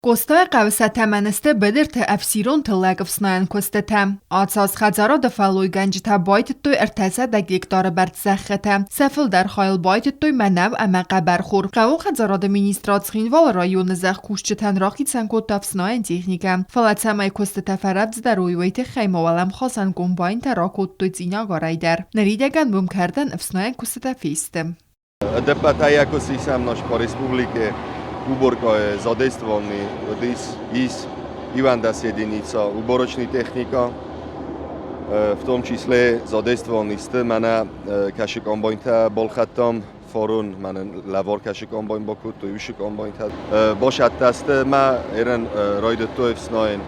Къостайыхъӕуы сӕ тӕмӕны сты быдырты ӕфсирон тыллӕг ӕфснайӕн куыстытӕ. Ацы аз хӕдзарады фӕллойгӕнджытӕ байтыдтой 300 гектары бӕрц зӕххытӕ. Сӕ фылдӕр хайыл байтыдтой мӕнӕу ӕмӕ хъӕбӕрхор. Хъӕууон хӕдзарады министрад Цхинвалы районы зӕхкусджытӕн рахицӕн кодта ӕфснайӕн техникӕ. Фӕлӕ цӕмӕй куыстытӕ фӕрӕвдздӕр уой, уый тыххӕй ма уӕлӕмхасӕн комбайнтӕ ракодтой Цъинагарӕй дӕр. Ныридӕгӕн уым кӕрдӕн ӕфснайӕн куыстытӕ фесты. Ӕдӕппӕтӕй исӕм по республике уборкӕйы задействованы уыдис ис 11 единица уборочный техника, в том числе задействованы сты мӕнӕ кӕсы комбайнтӕ балхӕдтам фарон мӕнӕ лӕвар кӕсы комбайн бакодтой, уыцы комбайнтӕ. Басӕттӕ сты мӕ ерын райдыдтой ӕфснайын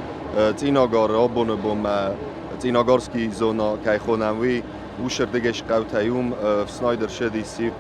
Цъинагары абоны бонмӕ Цъинагарский зона кӕй хонӕм, уый Усырдыгӕй схъӕутӕй уым ӕфснайд ӕрцыдис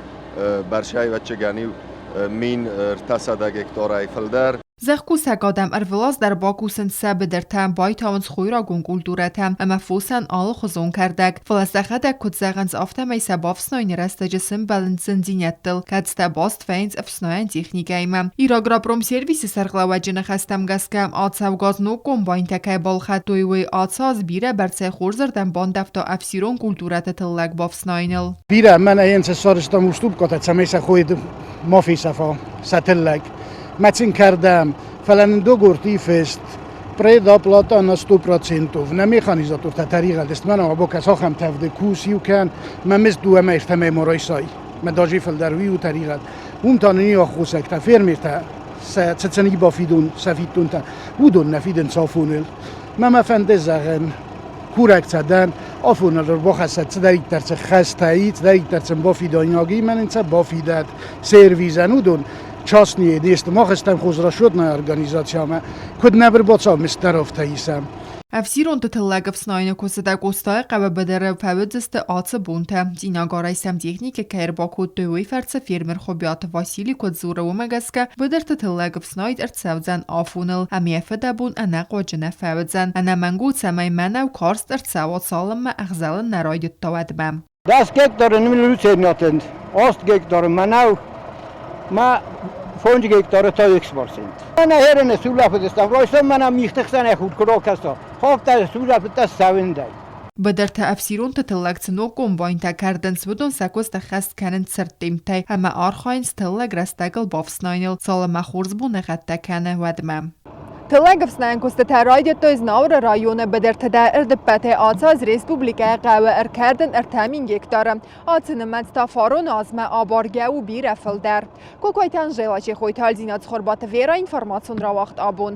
бӕрзӕйвӕццӕгӕн иу 1300 гектарӕй фылдӕр. Зӕхкусӕг адӕм ӕрвылаз дӕр бакусынц сӕ быдыртӕ, байтауынц хойрагон культурӕтӕ ӕмӕ фосӕн алыхуызон кӕрдӕг. Фӕлӕ сӕхӕдӕг куыд зӕгъынц, афтӕмӕй сӕ бафснайыны рӕстӕджы сымбӕлынц зындзинӕдтыл, кӕцытӕ баст вӕййынц ӕфснайӕн техникӕимӕ. Ирагропромсервисы сӕргълӕууӕджы ныхӕстӕм гӕсгӕ, ацӕугӕ ног комбайнтӕ кӕй балхӕдтой, уый ацы аз бирӕ бӕрцӕй хорзырдӕм бандӕвта ӕфсирон культурӕты тыллӕг бафснайыныл. Бирӕ мӕнӕ енце сарӕзтам уступкӕтӕ, цӕмӕй сӕ хойд ма фесӕфа сӕ тыллӕг. Мӕ цин кӕрдӕм, фӕлӕ нын договорти фест предоплата на 100%. Нӕ механизатортӕ тӕригъӕд сты, мӕнӕ або кӕсахӕм тӕвды кус иу кӕн, мӕ мызд дыууӕ мӕй ӕртӕ ма райсай. Мӕ даже фылдӕр уый у тӕригъӕд. Уым та нын иу аххосӕгтӕ фермертӕ сӕ цӕцӕни бафидун, сӕ фиддонтӕ, уыдон нӕ фидынц афоныл. Мӕ мӕ фӕнды зӕгъын, курӕг цӕ дӕн, афоныл ӕрбахӕссӕд цыдӕриддӕр цы хӕстӕ и, цыдӕриддӕр сын бафидӕйнаг и, мӕн сӕ бафидӕд сервизӕн, уыдон частные не сты, мах стӕм хозрасчетная организациямӕ, куыд нӕ ӕрбацӕуӕм, мистер исӕм. Ӕфсиронты тыллӕг ӕфснайыны куыстытӕ Къостайы хъӕуы быдыры фӕуыдзысты ацы бонтӕ. Цъинагарӕй сӕм техникӕ кӕй ӕрбакодтой, уый фӕрцы фермер Хуыбиаты Васили куыд дзуры, уымӕ гӕсгӕ быдырты тыллӕг ӕфснайд ӕрцӕудзӕн афоныл ӕмӕ йӕ фыдӕбон ӕнӕхъуаджы нӕ фӕуыдзӕн. Ӕнӕмӕнг у, цӕмӕй мӕнӕу карст ӕрцӕуа, цалынмӕ ӕгъзӕлын нӕ райдыдта, уӕдмӕ. 10 гектары люцернатент, 8 гектары мӕнӕу, ма 5 гектары та экспорт. Мӕнӕ херene сулӕфыдыстӕм, райсом мӕнӕ мигъты хсӕнӕй худ куы ракӕса, хафтӕ сулӕфыдтӕ ссӕуындӕй. Быдырты ӕфсиронты тыллӕг цы ног комбайнтӕ кӕрдынц, уыдон сӕ куыст ӕххӕст кӕнынц цырддымтӕй ӕмӕ архайынц тыллӕг рӕстӕгыл бафснайыныл, цалынмӕ хорз боныгъӕдтӕ кӕны, уӕдмӕ. Тыллӕг ӕфснайӕн куыстытӕ райдыдтой Знауыры районы быдырты дӕр. Ӕрдыппӕтӕй ацы аз республикӕйы хъӕуы ӕркӕрдын 3000 гектары. Ацы нымӕц та фароны азмӕ абаргӕ у бирӕ фылдӕр. Кокойты Анжела, Чехойты Альзина, Цхуырбаты Вера, информацион рауагъд абон.